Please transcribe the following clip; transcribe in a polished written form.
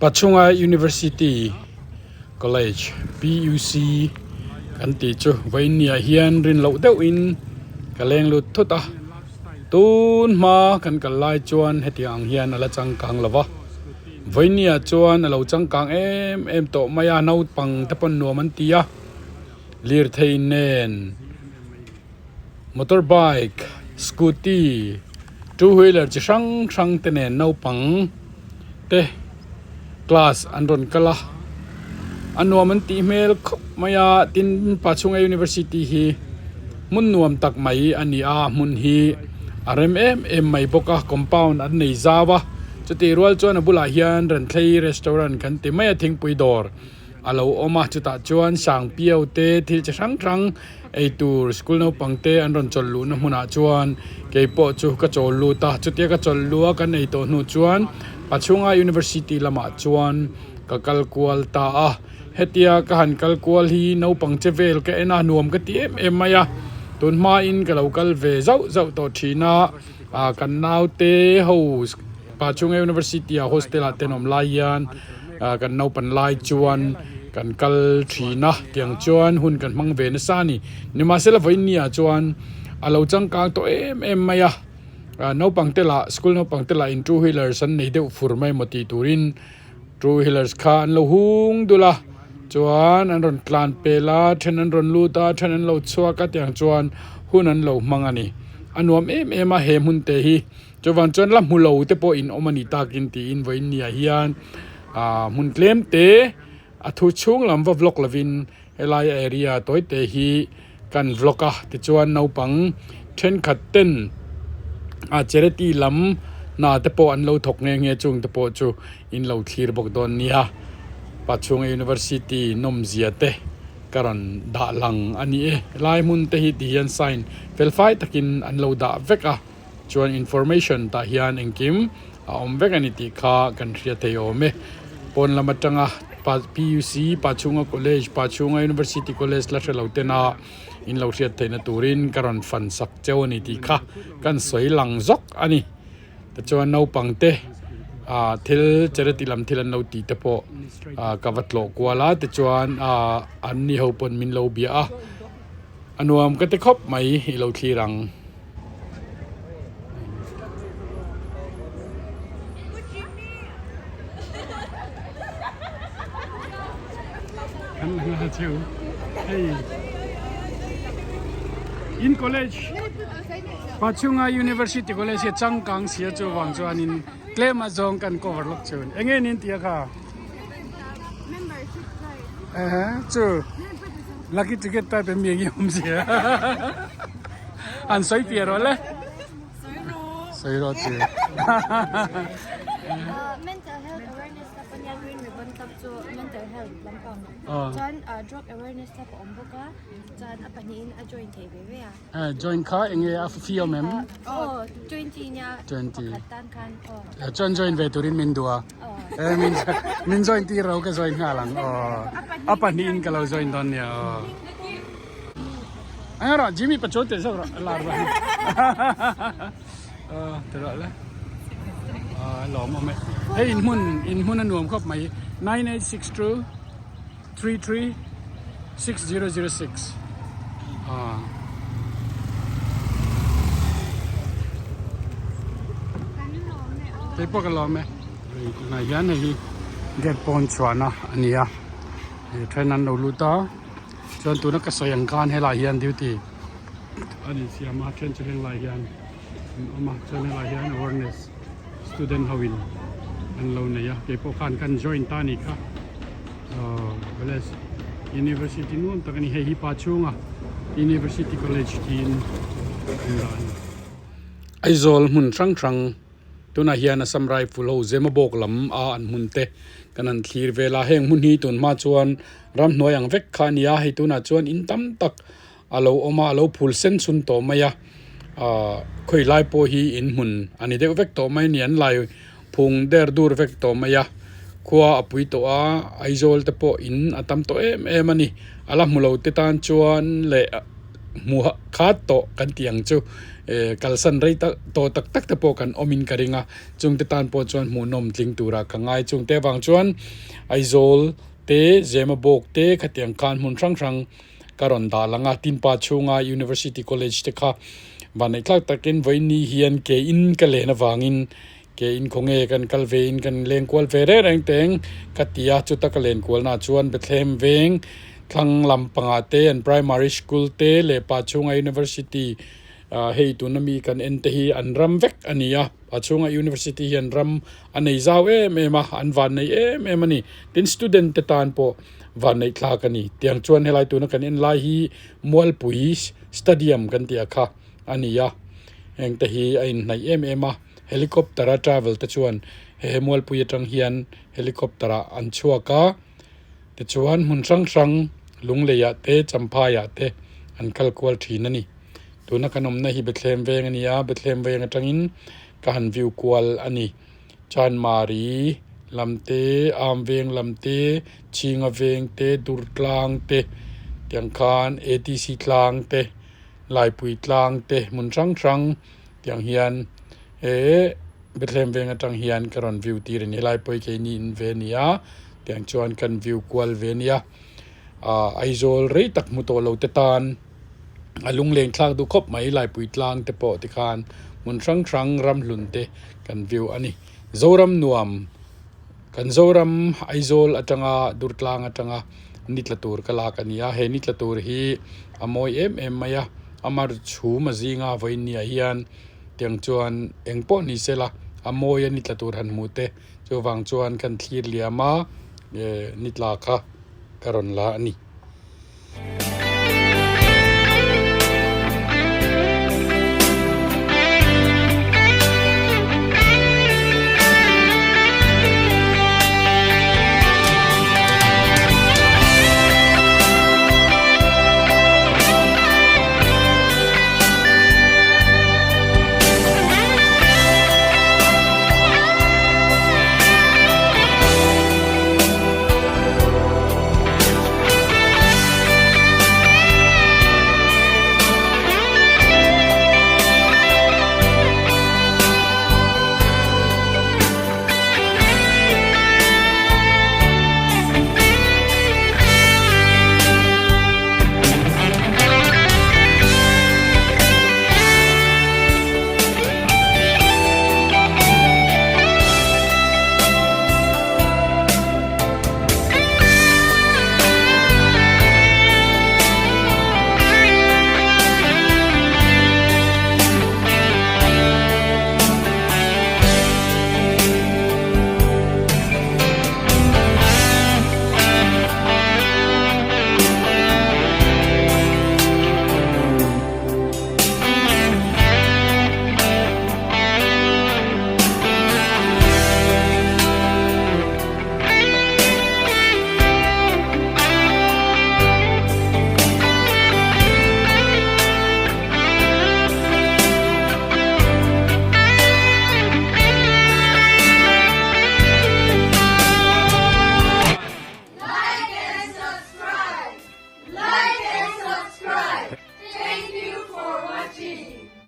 Pachhunga University College, PUC, kan tih chu vawinia hian rin loh deuhin ka leng lut thut a, tun hma kan kal lai chuan hetiang ang hian a la changkang lo va, vawinia chuan a lo changkang em em tawh mai a, naupang te pawn nuam an ti a, lirthei nen motor bike, scooty, two wheeler chi hrang hrang te nen naupang te class an rawn kal a a nuam an tih hmel khawp mai a tin Pachhunga University hi hmun nuam tak mai a ni a hmun hi a rem em em mai bawk a compound an nei zau a chutih rual chuan a bulah hian Renthlei restaurant kan ti mai a thingpui dawr. A lo awm a, chutah chuan Sangpiau te thil chi hrang hrang ei tur school naupang te an rawn chawlh luhna hmunah chuan kei pawh chu ka chawl lut a, chutia ka chawlh luh a kan ei tawh hnu chuan Pachhunga University lamah chuan ka kal kual ta a, hetia ka han kal kual hi naupang che vel ka en a nuam ka ti em em mai a, tun hmain ka lo kal ve zauh zauh tawh thin a, ah kan naute ho Pachhunga University ah hostel ah tenawm lai hian. Kan naupan lai chuan kan kal thin a, tiang chuan hun kan hmang ve nasa a ni. Nimahsela vawiinniah chuan a lo changkang tawh em em mai a, naupang te lah school naupang te lah in two wheelers an nei deuh fur mai emaw tih turin two wheelers kha an lo hung dul a, chuan an rawn tlan pel a, then an rawn lut a, then an lo chhuak a tiang chuan hun an lo hmang a ni. A nuam em em a he hmun te hi. Chuvang chuan la hmu lo te pawh in awm a ni takin tiin vawiin niah hian ah hmun tlem te a thu chhung lam va vlog lovin helai area tawi te hi kan vlog a tichuan naupang thenkhat ten ah charity lam hna te pawh an lo thawk nghe nghe chung te pawh chu in lo thlir bawk dawn nia Pachhunga University nawmzia te. Ka rawn dah lang a ni e. Helai hmun te hi ti hian sign fel fai takin an lo dah vek a, chuan information tah hian engkim a awm vek a ni tih kha kan hria thei awm e. Pawn lam atanga PUC, Pachhunga College, Pachhunga University College la hre lo tena in lo hriat theihna turin ka rawn fan sak cheu a ni tih kha kan sawi lang zawk a ni. Tichuan naupang te ah thil charity lam thil an lo tih te pawh ah ka va tlawh kual a tichuan ah an ni ho pawn min lo bia a a nuam ka ti khawp mai i lo thlir ang. In college. Pachhunga University College hi changkang sia chu vang chuanin tlem a zawng kan cover lawk chun. Enge nin tia kha? Membership card. Ehe chu lucky ticket type em mi enge awm sia. An sawi piah rawh le. Sawi rawh chu. Mental health awareness la pawh green ribbon club chu mental health lampang. Chuan drug awareness la pawh awm bawk a. Chuan a pahnihin a join thei ve ve a. Join kha enge a fee awm em? Aw 20 nia 20 pakhat tan khan aw. Chuan join ve turin min duh a. Aw. Min min join tir ro ka join nghal ang aw. A pahnihin ka lo join dawn nia aw. Eng rawh Jimmy pachuan tel zawk rawh lar rawh. Aw ti rawh le. Aw lawm awm e. Hei in hmun in hmun a nuam khawp mai 9862 33 6006 ah. Kei pawh ka lawm e. Tunah hian hei hi gate pawn chhuahna a ni a. He train an lo lut a. Chuan tuna ka sawi ang khan helaiah hian duty a ni siam a. Train chu heng lai hian an awm a. Chuan helaiah hian awareness student ho in an lo nei a. Kei pawh khan kan join ta a nih kha. Aww college university nuam tak a ni hei hi pa chhunga university college tiin an dah a ni. Aizawl hmun hrang hrang tunah hian Assam Rifle ho Zemabawk lam a an hmun te kan han thlir vel a heng hmun hi tun hma chuan ramhnuai ang vek kha a ni a hei tunah chuan in tam tak a lo awm a a lo phul sen chhun tawh mai a ahh khawi lai pawh hi in hmun a ni deuh vek tawh mai a ni an lai phung der dur vek tawh mai a khua a pui tawh a Aizawl te pawh in a tam tawh em em a ni a la hmu lo te tan chuan leh. hmu khat tawh kan tih ang chu eh kalsan rei tak tawh tak tak te pawh kan awm in ka ring a chungte tan pawh chuan hmuhnawm tling turah ka ngai chungte avang chuan Aizawl te Zemabawk te khatiang khan hmun hrang hrang ka rawn dah lang a Tinpa chhunga University College te kha vanneih thlak takin vawiin ni hian ke in ka len avangin Ke in khawnge kan kal ve in kan leng kual ve reng reng teng ka ti a, chuta ka len kualna ah chuan Bethlehem veng thlang lam pangah te an primary school te leh Pachhunga University ah hei tuna mi kan en te hi an ram vek a ni a, Pachhunga University hian ram a nei zau em em a, an van nei em em a ni. Tin student te tan pawh van neih thlak a ni. Tiang chuan helai tuna kan en lai hi Mualpui Stadium kan tih a kha a ni a, heng te hi a inhnaih em em a. Helicopter a travel te chuan he mualpui atang hian helicopter ah an chhuak a tichuan hmun hrang hrang lunglei ah te champhai ah te an kal kual thin a ni tuna kan awmna hi Bethlehem veng a ni a Bethlehem veng atangin ka han view kual a ni Chanmari lam te Am veng lam te Chhinga veng te Durtlang te tiang khan A_T_C tlang te Laipui tlang te hmun hrang hrang. Tiang hian he Bethlehem veng atang hian ka rawn view tir a ni. Helai pawh hi keini in ve a ni a, tiang chuan kan view kual ve a nia. Ahh Aizawl rei tak hmu tawh lo te tan a lungleng thlak duh khawp mai Laipui tlang te pawh tikhan hmun hrang hrang ramhlun te kan view a ni. Zoram nuam kan Zoram Aizawl atanga Durtlang atanga ni tla tur ka lak a ni a, he ni tla tur hi a mawi em em mai a, a mar chhum a zinga vawiin ni ah hian tiang chuan eng pawh ni se la a mawi a ni tla tur han hmu te chuvang chuan kan thlir liam a eh ni tla kha ka rawn la a ni.